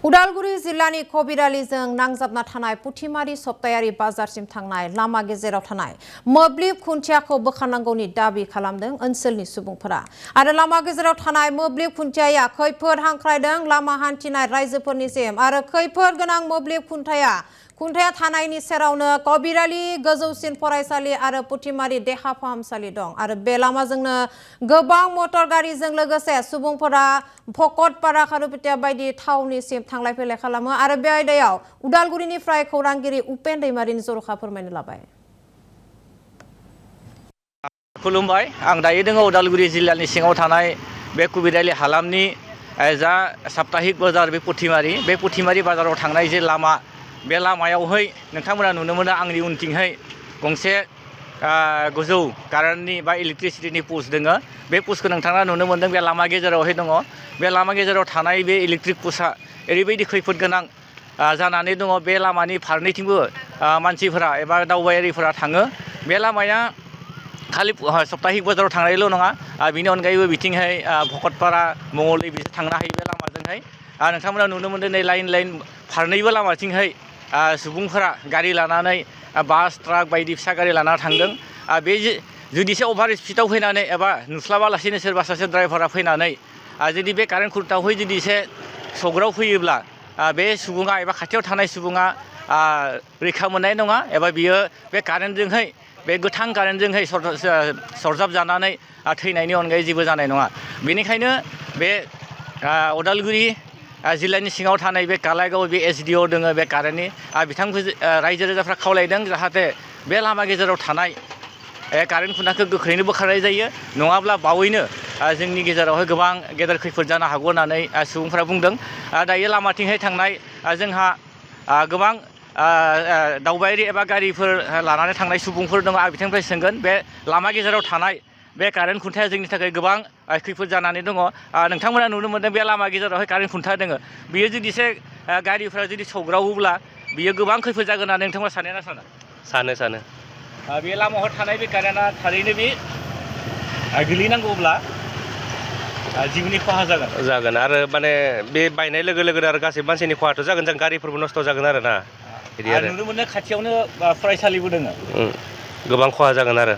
उदालगुरि जिल्लानि कबिरालिजों नांजाबना थानाय पुथिमारि सप्तायारि बाजारसिम थांनाय लामा गेजेराव थानाय मोब्लिब खुन्थियाखौ बोखारनांगौनि दाबि खालामदों ओनसोलनि सुबुंफोरा। आरो लामा गेजेराव थानाय मोब्लिब खुन्थियाया खैफोद हांख्रायदों लामा हान्थिनाय रायजोफोरनिसिम। आरो खैफोद गोनां मोब्लिब खुन्थाया थानायनि सेरावनो कबिरालि गोजौसिन फरायसालि आरो पुथिमारि देहा फाहामसालि दं। आरो बे लामाजोंनो गोबां मटर गारिजों लोगोसे सुबुंफोरा भकतपारा खारुपेटिया बायदि थावनिसिम थांलाय फैलाय खालामो। आरो बे आयदायाव उदालगुरिनिफ्राय खौरांगिरि उपेन दैमारिनि जर'खा फोरमायनो लाबाय। खुलुमबाय, आं दायो दङ उदालगुरि जिल्लानि सिङाव थानाय बे कबिरालि हालामनि जा साप्ताहिक बाजार बे पुथिमारि बाजाराव थांनाय जे लामा, बे लामायावहाय नोंथांमोना नुनो मोनो आंनि उनथिंहाय गंसे गोजौ कारेन्टनि बा इलेक्ट्रिसिटिनि पस्ट दङ। बे पस्टखौ नोंथाङा नुनो मोनदों, बे लामा गेजेरावहाय दङ। बे लामा गेजेराव थानाय बे इलेक्ट्रिक पस्टआ ओरैबायदि खैफोद गोनां जानानै दङ। बे लामानि फारनैथिंबो मानसिफोरा एबा दावबायारिफोरा थाङो। बे लामाया खालि सप्ताहिक बाजाराव थांनायल' नङा, बिनि अनगायैबो बिथिंहाय भकतपारा मंगलदै बिसोर थांनो हायो बे लामाजोंहाय। नोंथांमोना नुनो मोनदों नै लाइन फारनैबो लामाथिंहाय सुबुंफोरा गारि लानानै बास ट्राक बायदि फिसा गारि लाना थांदों। बे जुदिसो अभार स्पिडआव फैनानै एबा नुस्लाबालासिनो सोरबा सासे ड्राइभारा फैनानै जुदि बे कारेन्ट खुन्थायावहाय जुदिसो सौग्राव फैयोब्ला बे सुबुङा एबा खाथियाव थानाय सुबुङा रैखा मोननाय नङा, एबा बियो बे कारेन्टजोंहाय बे गोथां कारेन्टजोंहाय सरजाब जानानै थैनायनि अनगायै जेबो जानाय नङा। बेनिखायनो बे उदालगुरि जिल्लानि सिङाव थानाय बे कालाइगाव बे SDO दङ बे कारेन्टनि, बिथांखौ रायजो राजाफ्रा खावलायदों जाहाथे बे लामा गेजेराव थानाय कारेन्ट खुन्थाखौ गोख्रैनो बोखारनाय जायो, नङाब्ला बावैनो जोंनि गेजेरावहाय गोबां गेदेर खैफोद जानो हागौ होननानै सुबुंफोरा बुंदों। दायो लामाथिंहाय थांनाय जोंहा गोबां दावबायारि एबा गारिफोर लानानै थांनाय सुबुंफोर दङ। आं बिथांनिफ्राय सोंगोन, बे लामा गेजेराव थानाय बे कारेन्ट खुन्थाया जोंनि थाखाय गोबां खैफोद जानानै दङ। नोंथांमोना नुनो मोनदों बे लामा गेजेरावहाय कारेन्ट खुन्था दङ। बियो जुदिसो गारिफ्रा जुदि सौग्रावोब्ला बियो गोबां खैफोद जागोन होननानै नोंथांमोना सानो ना साना? सानो। बे लामायाव थानाय बे कारेन्टआ थारैनो बे गोलैनांगौब्ला जिउनि खहा जागोन आरो माने बे बायनाय लोगो लोगोनो आरो गासैबो मानसिनि खहाथ' जागोन, जों गारिफोरबो नस्थ' जागोन आरो ना। बिदि आरो नुनो मोनो खाथियावनो फरायसालिबो दङ। गोबां खहा जागोन आरो।